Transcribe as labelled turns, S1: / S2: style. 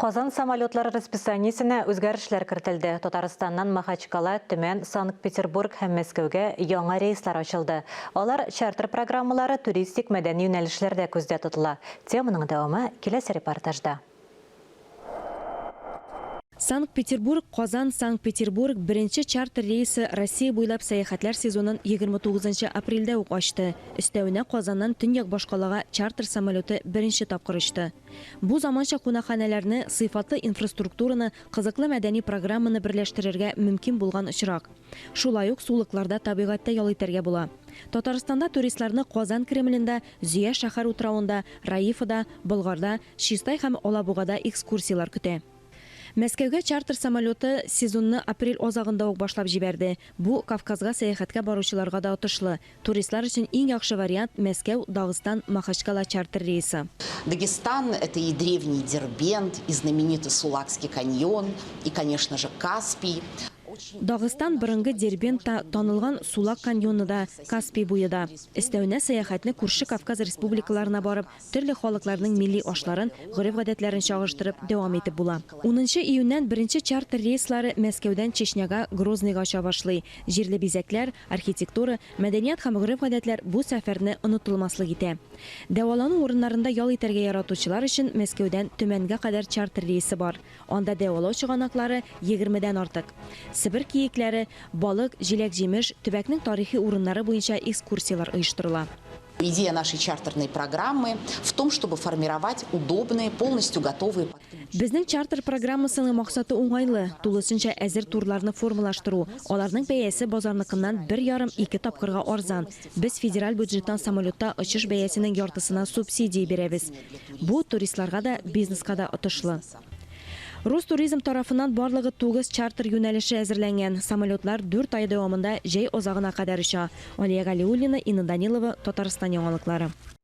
S1: Казан самолетлары расписаниесенә үзгәрешләр кертелде. Татарстаннан Махачкала, Төмән, Санкт-Петербург һәм Мәскәүгә яңа рейслар ачылды. Алар чартер программалары туристик-мәдәни юнәлешләрдә күздә тотыла. Теманың дәвамы киләсе репортажда.
S2: Санкт-Петербург, Казан, Санкт-Петербург беренче чартер рейсы Россия буйлап сәяхәтләр сезонын 29 нчы апрельдә үк ачты. Өстәвенә Казаннан төньяк башкалага чартер самолеты беренче тапкыр очты. Бу заманча кунакханәләрне, сыйфатлы инфраструктураны, кызыклы мәдәни программаны берләштерергә мөмкин булган очрак. Шулай ук сулыкларда табигатьтә ял итәргә була. Татарстанда туристларны Казан Кремлендә, Зөя шәһәр утравында, Раифада, Болгарда, Чистай һәм Алабугада экскурсияләр көтә. Мәскәүгә чартер самолеты сезонны апрель азагында ук башлап җибәрде. Бу, Кавказга сәяхәткә баручыларга да отышлы. Туристлар өчен иң яхшы вариант, Мәскәү, Дагыстан, Махачкала чартер рейсы.
S3: Дагестан, это и древний Дербент, и знаменитый Сулакский каньон, и, конечно же, Каспий.
S2: Дагыстан борынгы Дербент та, танылган Сулак каньоны да, Каспий буе да. Өстәвенә сәяхәтне күрше Кавказ республикаларына барып, Төрле халыкларның милли ашларын, гореф-гадәтләрен чагыштырып, дәвам итеп була. Унынчы июньнән беренче чартер рейслары Мәскәүдән Чечняга, Грозныйга оча башлый. Җирле бизәкләр, архитектура, мәдәният һәм гореф-гадәтләр бу сәфәрне онытылмаслык итә. Дәвалану урыннарында ял итәргә яратучылар өчен Мәскәүдән Төмәнгә кадәр чартер рейсы бар. Анда дәвалау чыганаклары егермедән артык. Себер киекләре, балык, җиләк-җимеш, төбәкнең тарихи урыннары буенча экскурсияләр оештырыла.
S3: Идея нашей чартерной программы в том, чтобы формировать удобные, полностью готовые
S2: Безнең чартер программасының максаты уңайлы, тулысынча әзер турларны формалаштыру. Аларның бәясе базарныкыннан бер ярым-ике тапкырга арзан. Без федераль бюджеттан самолетта очыш бәясенең яртысына субсидия бирәбез. Бу, туристларга да, бизнеска да отышлы. Ростуризм тарафыннан барлыгы тугыз чартер юнәлеше әзерләнгән. Самолетлар дүрт ай дәвамында җәй азагына кадәр оча. Алия Галиуллина, Инна Данилова, Татарстан яңалыклары.